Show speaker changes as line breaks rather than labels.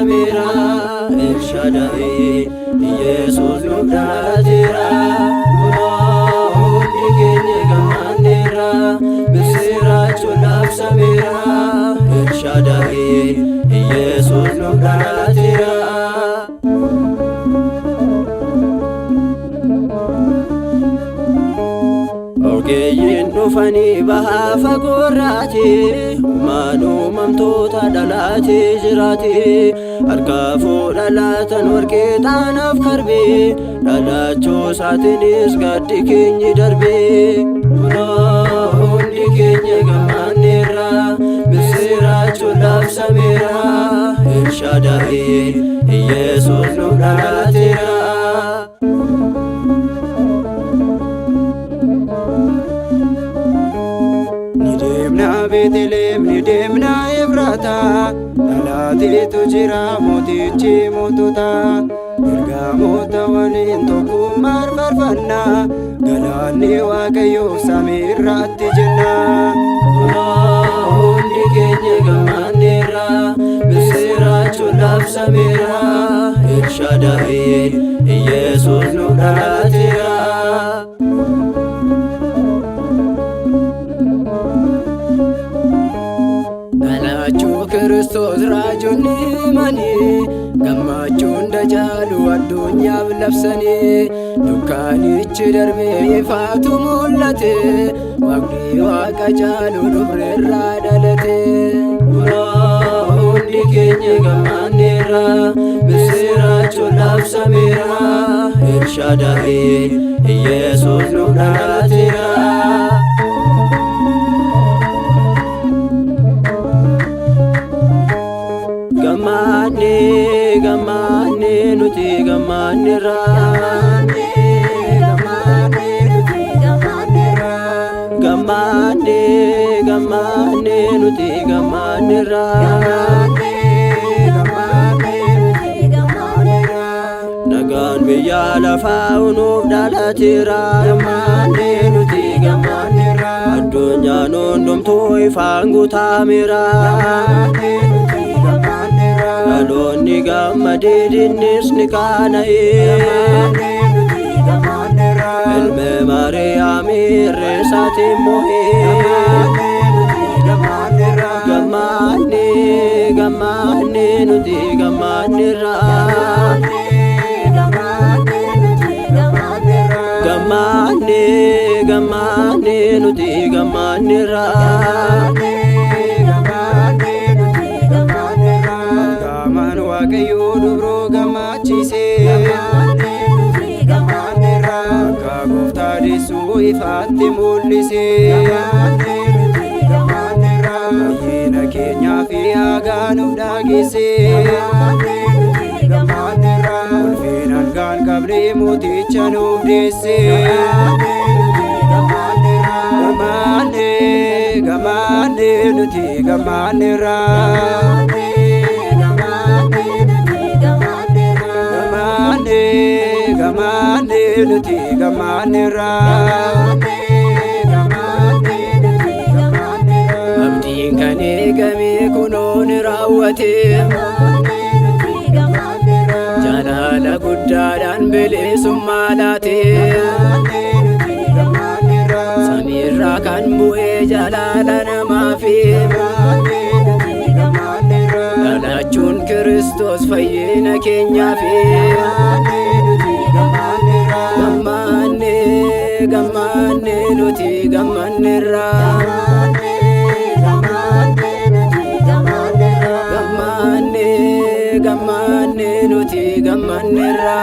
labsameera. Elshaadaay Iyesuus nuuf dhalateera. Kunoo hundi keenya gammanneerra. Misiraachoon labsameera. Elshaadaay Iyesuus nuuf dhalateera. Ogeeyyiin dhufanii bahaa fagoorraati, uumaan uumamtoota dhalaatee jiraati. Harka fuudha laatan warqee xaanaaf karbee, dhalachuu isaatiinis gaddi keenyi darbee. Kunoo hundi keenya gammanneerra, misiraachoon labsameera. Elshaadaay Iyesuus nuuf dhalateera.
Ni deemna Beeteleem, ni deemna Efraataa, dhalaateetu jira mootichi moototaa. Ergamoota waliin tokkummaan faarfannaa, galaanni Waaqayyoof samii irratti jenna.
Kunoo hundi keenya gammanneerra, misiraachoon labsameera. Elshaadaay Iyesuus nuuf dhalateera.
Dhalachuu Kiristoos raajonni himanii, gammachuun dacaalu addunyaaf labsanii, dukkaanichi darbee ifaatu mul'ate, waaqni waaqa caalu dubreerraa dhalate.
Kunoo hundi keenya gammanneerra, misiraachoon labsameera. Elshaadaay Iyesuus nuuf dhalateera. Gammanne gammanne nuti gammanneerra. Gammanne gammanne nuti gammanneerra. Nagaan biyya lafaa nuuf dhalateera. Gammanne nuti gammanneerra. Addunyaan hundumtuu ifaan guutameera. Dhaloonni gammadee dinnis ni qaana'e. Ilmi Maariyaamii irree isaatiin mo'ee. Gammanne gammanne nuti gammanneerra. Gammanne gammanne nuti gammanneerra.
Ergamaan Waaqayyoo dubroo gammachiise. Akka gooftaa deessuu ifaatti mul'ise. Fayyina keenyaa fi hagaa nuuf dhageesse. Ulfina hangaan qabne mooticha nuuf deesse. Gammanne gammanne nuti gammanneerra. Gammanne gammanne nuti gammanneerra.
Abdiin kan eegame kunoo ni raawwate. Jaalala guddaadhaan bilisummaa laate. Samiirraa kan bu'ee jaalala namaafi. Dhalachuun Kiristoos fayyina keenyaafi. Gammanne gammanne nuti gammanneerra. Gammanne gammanne nuti gammanneerra.